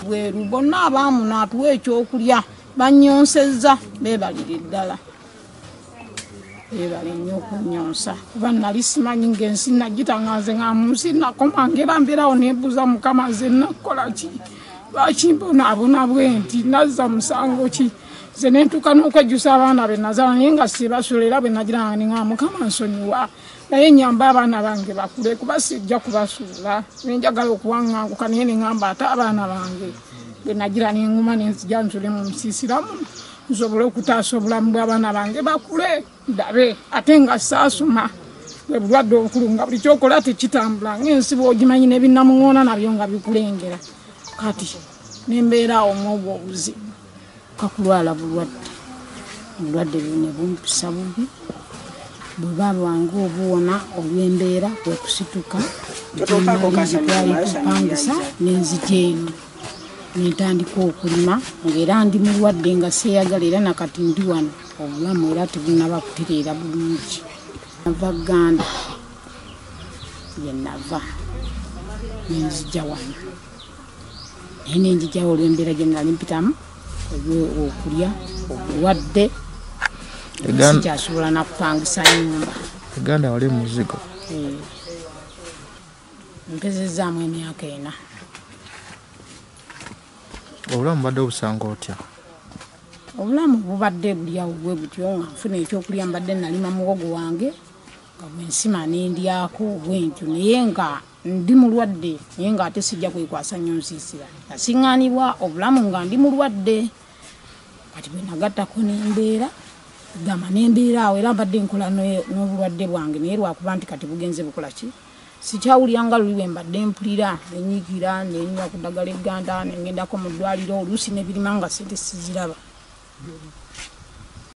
Bweru bonna abaamu n'atuwa ekyokulya bannyonsezza, beebalire ddala, beebale nnyo okunyonsa, kuba nali simanyi ng'ensi nagitanga nze nga mu nsi nakoma ng'era mbeerawo nembuuza Mukama nze nakukola ki, lwaki mbonaabona bwe nti, nazza musango ki, nze ne ntuuka n'okwejjusa abaana be nazaala naye nga sibasula, era bwe nagiranga ne ŋŋamba Mukama nsonyiwa, naye nnyamba abaana bange bakule kuba sijja kubasuula, ne njagala okuwaŋŋanguka naye ne ŋŋamba ate abaana bange bwe nagira ne ŋŋuma ne nzija nsule mu nsiisira muno nsobole okutaasa obulamu bw'abaana bange bakule ndabe, ate nga saasoma bwe bulwadde obukulu nga buli kyokola tekitambula ng'ensi bw'ogimanyi n'ebinnamuŋoona nabyo nga bikulengera, kati ne mbeera awo mu obwo obuzibu. Kakulwala bulwadde, obulwadde ne bumpisa bubi, bwe baba ng'obuwona olw'embeera kwe kusituka twali tupangisa n'enzija eno ne ntandika okulima ng'era ndi mulwadde nga seeyagala, era nakati ndi wano obulamu era tebunnaba kutereera bulungi. Nava Gganda gye nava ne nzija wano, naye ne nzijawo olw'embeera gye nali mpitamu okulya obulwadde, sikyasobola nakupangisa nnyumba. Uganda wali muzigo? Mpezezzaamu emyaka 4. Obulamu bubadde obusanga otya? Obulamu bubadde buli awo bwe butyo, nga nfuna ekyokulya, mbadde nalima muwogo wange nga bwe nsima ne ndyako bwe ntyo, naye nga ndi mulwadde, naye ng'ate sijja kwekwasa nnyo nsiisira, nasiŋŋaanibwa obulamu nga ndi mulwadde. Kati bwe nagattako n'embeera, gamba n'embeera awo era mbadde nkola n'obulwadde bwange, naye lwakuba nti kati bugenze bukola ki, sikyawulira nga luli bwe mbadde mpulira, nenyiikira nenywa ku ddagala egganda, ne ngendako mu ddwaliro, oluusi n'ebirima nga ssente siziraba.